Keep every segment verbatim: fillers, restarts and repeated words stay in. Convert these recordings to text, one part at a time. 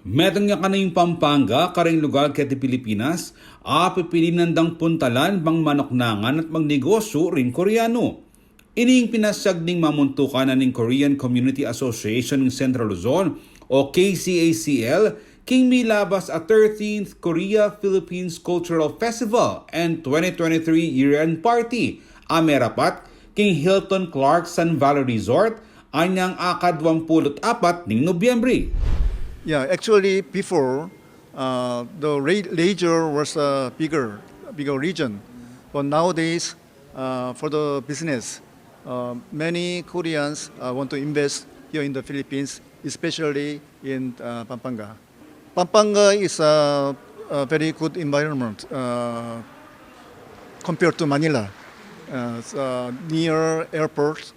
Metung ya kanu ing Pampanga, karing lugal keti Pilipinas a pipilinan dang puntalan bang manuknangan at magnegosyu ring Koreanu. Ini ing pinasyag ning mamuntukan na ning Korean Community Association ning Central Luzon o K C A C L, king milabas a thirteenth Korea Philippines Cultural Festival and twenty twenty-three Year-End Party a merapat king Hilton Clark Sun Valley Resort anyang akadwampulu't apat ning Nobyembre. Yeah, actually, before, uh, the re- leisure was a bigger, bigger region. But nowadays, uh, for the business, uh, many Koreans uh, want to invest here in the Philippines, especially in uh, Pampanga. Pampanga is a, a very good environment uh, compared to Manila. Uh, it's, uh, near airport,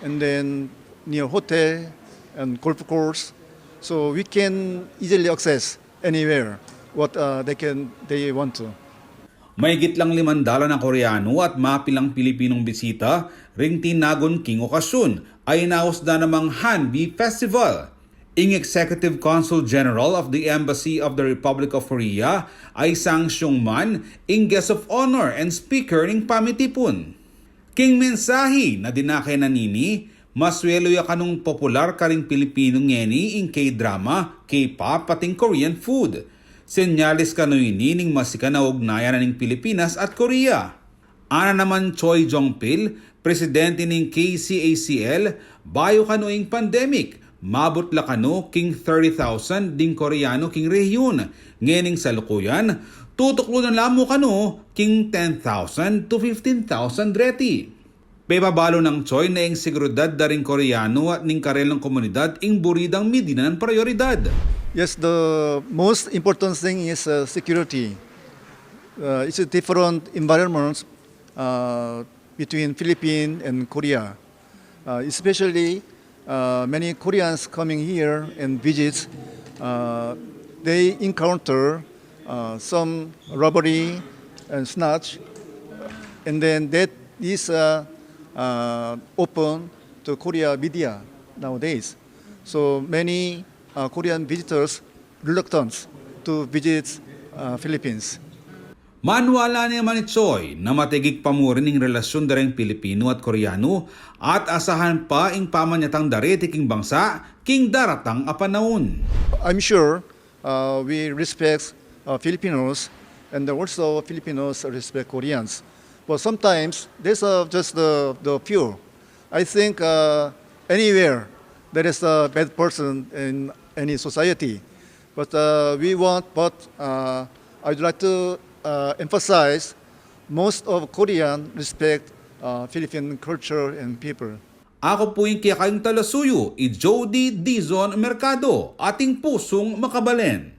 and then near hotel and golf course, so we can easily access anywhere what uh, they can they want to. Mahigit lang limang dalan a Koreanu at mapilang Pilipinung bisita ring tinagun king okasyun a inaus da namang Hanbi Festival. Ing Executive Consul General of the Embassy of the Republic of Korea a i Sang Xiong Man ing guest of honor and speaker ning pamitipun. King mensahi na dinake na nini, maswelu ya kanung popular karing Pilipinu ngeni ing K-drama, K-pop, ating Korean food. Senyales kanu ini ning masikan a ugnayan na ning Pilipinas at Korea. Ana naman Choi Jong Pil, presidente ning K C A C L, bayu kanu ing pandemic, mabut la kanu king thirty thousand ding Koreanu king rehiyun. Ngening salukuyan, tutuklu na la mu kanu king ten thousand to fifteen thousand reti. Pepabalu nang Choi na ing seguridad da ring Koreanu at ning karelang komunidad ing buri dang midinan prayoridad. Yes, the most important thing is uh, security. Uh, it's a different environment uh, between Philippines and Korea. Uh, especially uh, many Koreans coming here and visit, uh, they encounter uh, some robbery and snatch, and then that is uh, uh, open to Korea media nowadays. So many uh, Korean visitors reluctant to visit uh, Philippines. Manwala ne man i Choi na matigik pa mu rin ing relasyun da ring Pilipinu at Koreanu at asahan pa ing pamanyatang da reti king bangsa king daratang a panaun. I'm sure uh, we respect uh, Filipinos, and also Filipinos respect Koreans. But sometimes there's uh, just the, the few. I think uh, anywhere there is a bad person in any society. But uh, we want, but uh, I'd like to uh, emphasize most of Korean respect uh, Philippine culture and people. Aku pu ing kekayung talasuyu, i Jody Dizon Mercado, ating pusung makabalen.